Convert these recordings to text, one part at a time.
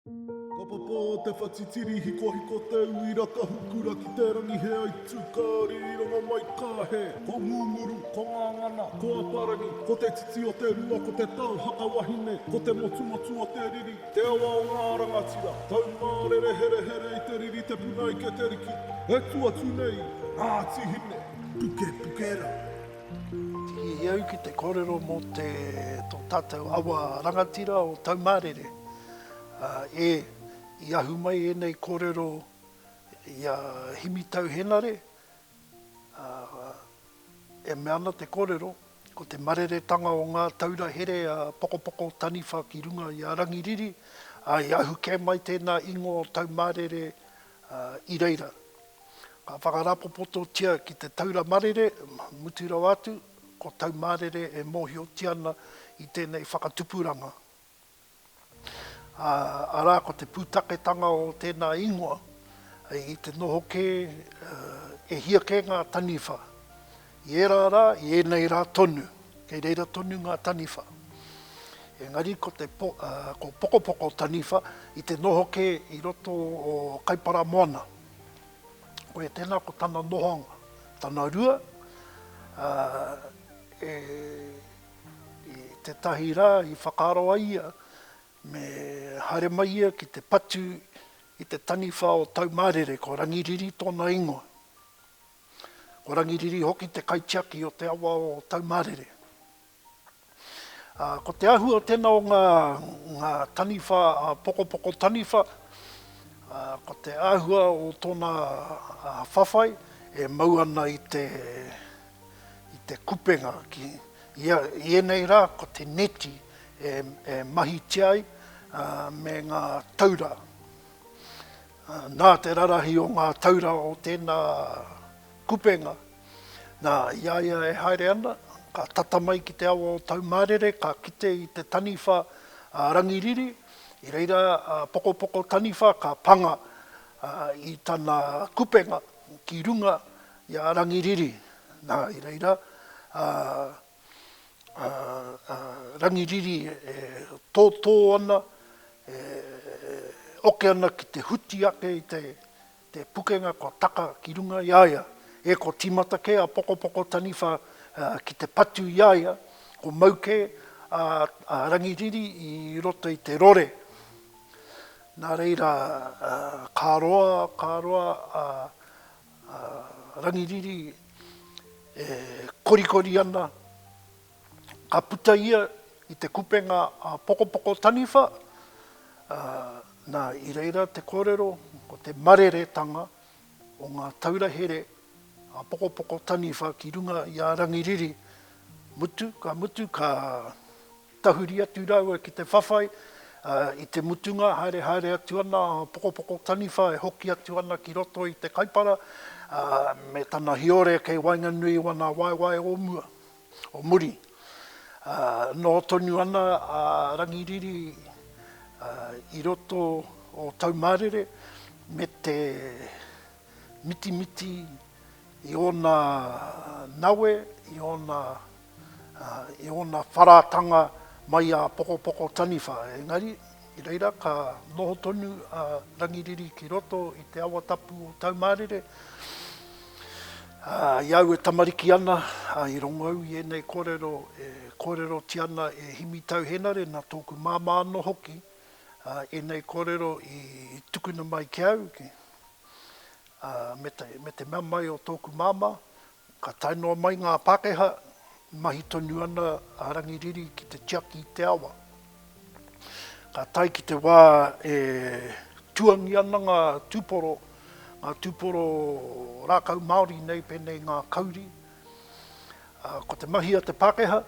Ka papa te whatitiri hikohiko te uira ka hukura ki te rangi he aitu ka riri rongomai ka he ko Ngunguru ko Ngangana ko Aparangi ko te titi o te rua ko te tau haka wahine ko te motumotu o te riri te awa o ngā rangatira taumārere herehere i te riri te puna ike te riki e tu atu nei Ngāti Hine Pukepuke rā. Tiki au ki te kōrero mō te tō tātou awa rangatira o Taumārere. E, i ahu mai ēnei kōrero i a Himitau Henare, e mea ana te kōrero, ko te mareretanga o ngā taura here a Pokopoko Taniwha ki runga i a Rangiriri, ā, i ahu kē mai tēnā ingoa o Taumārere i reira. Ka whakarāpopototia ki te taura marere, mutu rawa atu, ko Taumārere e mōhiotia ana i tēnei whakatupuranga. Ā, arā ko te pūtaketanga o tēnā ingoa, i te noho kē, e hia kē ngā taniwha. I ērā rā, i ēnei rā tonu, kei reira tonu ngā taniwha. Engari ko te po, ko Pokopoko taniwha i te noho kē i roto o Kaipara Moana. Koia tēnā ko tana nohoanga, tana rua, ā, e, I tētahi rā i whakaaro ai ia me haere mai ia ki te patu i te taniwha o Taumārere, ko Rangiriri tōna ingoa. Ko Rangiriri hoki te kaitiaki o te awa o Taumārere. Ā, ko te āhua tēnā o ngā, ngā taniwha, a Pokopoko taniwha, ā, ko te āhua o tōna whawhai e mau ana i te, i te kupenga ki, i, i ēnei rā ko te neti e, e mahitia ai me ngā taura. Nā te rarahi o ngā taura o tēnā kupenga, nā, i a ia e haere ana, ka tata mai ki te awa o Taumārere, ka kite i te taniwha a Rangiriri, i reira a Pokopoko taniwha ka panga i tana kupenga ki runga i a Rangiriri, nā, i reira a, a, a Rangiriri e tōtō ana, e oke ana ki te huti ake i te, te pukenga kua taka ki runga i a ia. E ko tīmata kē a Pokopoko Taniwha ki te patu i a ia, ko mau kē a, a Rangiriri i roto i te rore. Nā reira, ka roa, ka roa a, a Rangiriri e korikori ana, ka puta ia i te kupenga a Pokopoko Taniwha, ā, nā, i reira te kōrero ko te mareretanga o ngā taura here a Pokopoko Taniwha ki runga i a Rangiriri, mutu, ka mutu, ka Tahuri atu rāua ki te whawhai, ā, i te mutunga haere haere atu ana a Pokopoko Taniwha e hoki atu ana ki roto i te kaipara, ā, me tana hiore kei waenganui i wana waewae o mua, o muri. Ā, noho tonu ana a Rangiriri, ā, i roto o Taumārere me te mitimiti i ōna nawe, i ōna i ōna wharatanga mai a Pokopoko Taniwha, engari, i reira ka noho tonu a Rangiriri ki roto i te awa tapu o Taumārere. I au e tamariki ana, i rongo au i ēnei kōrero e kōrerotia ana e Himitau Henare, nā tōku māmā anō hoki ēnei kōrero i tukuna mai ki au, me te mea mai o tōku māmā, Ka tae noa mai ngā Pākehā, mahi tonu ana a Rangiriri ki te tiaki i te awa. Ka tae ki te wā e tuangi ana ngā tūporo, ngā tūporo rākau Māori nei pēnei ngā kauri. Ko te mahi a te Pākehā,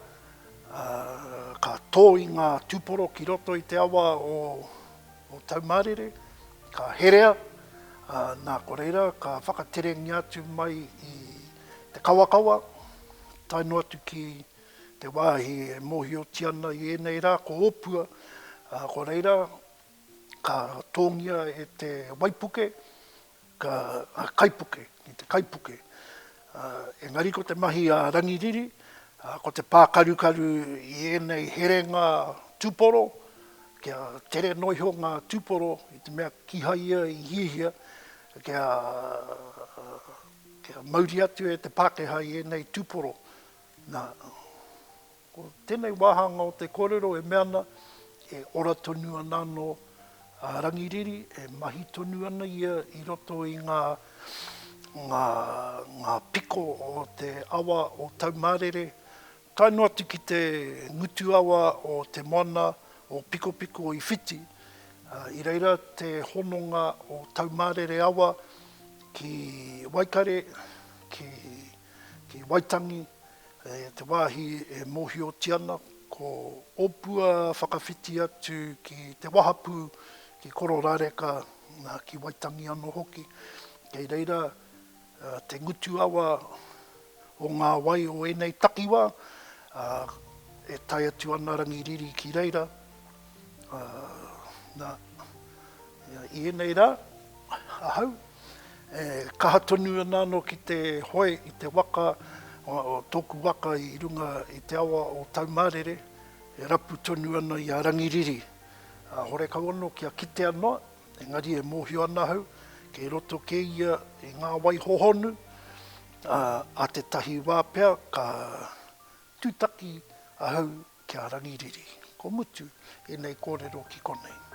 ka tō i ngā tūporo ki roto i te awa o o Taumārere, ka herea, ā, nā, ko reira ka whakaterengia atu mai i te kawakawa, tae noa atu ki te wāhi e mōhiotia ana i ēnei rā, ko Ōpua, ā, ko reira ka tōngia e te waipuke, ka kaipuke, ki te kaipuke. Ā, engari ko te mahi a Rangiriri, ā, ko te pākarukaru i ēnei herenga tūporo. kia tere noa iho ngā tūporo i te mea kīhai ia i hiahia kia, kia mauri atu e te Pākehā i ēnei tūporo. Nā, ko tēnei wāhanga o te kōrero e mea ana, e ora tonu ana anō a Rangiriri, e mahi tonu ana ia i roto i ngā, ngā, ngā piko o te awa o Taumārere, Tae noa atu ki te ngutu awa o te moana o Pikopiko i Whiti, i reira te hononga o Taumārere awa ki Waikare, ki, ki Waitangi, te wāhi e mōhiotia ana ko Opua whakawhiti atu ki te wahapū, ki Kororareka, ki Waitangi anō hoki. Kei reira te ngutu awa o ngā wai o ēnei takiwā, ā, e tae atu ana Rangiriri ki reira, ā, nā, i ēnei rā, ahau, e kaha tonu ana anō ki te hoe i te waka, o tōku waka i runga i te awa o Taumārere, e rapu tonu ana i a Rangiriri, ā, horekau anō kia kitea noa, Engari e mōhio ana ahau, kei roto kē ia i ngā wai hohonu, ā, ā tētahi wā pea ka tūtaki ahau ki a Rangiriri. Ko mutu ēnei kōrero ki konei.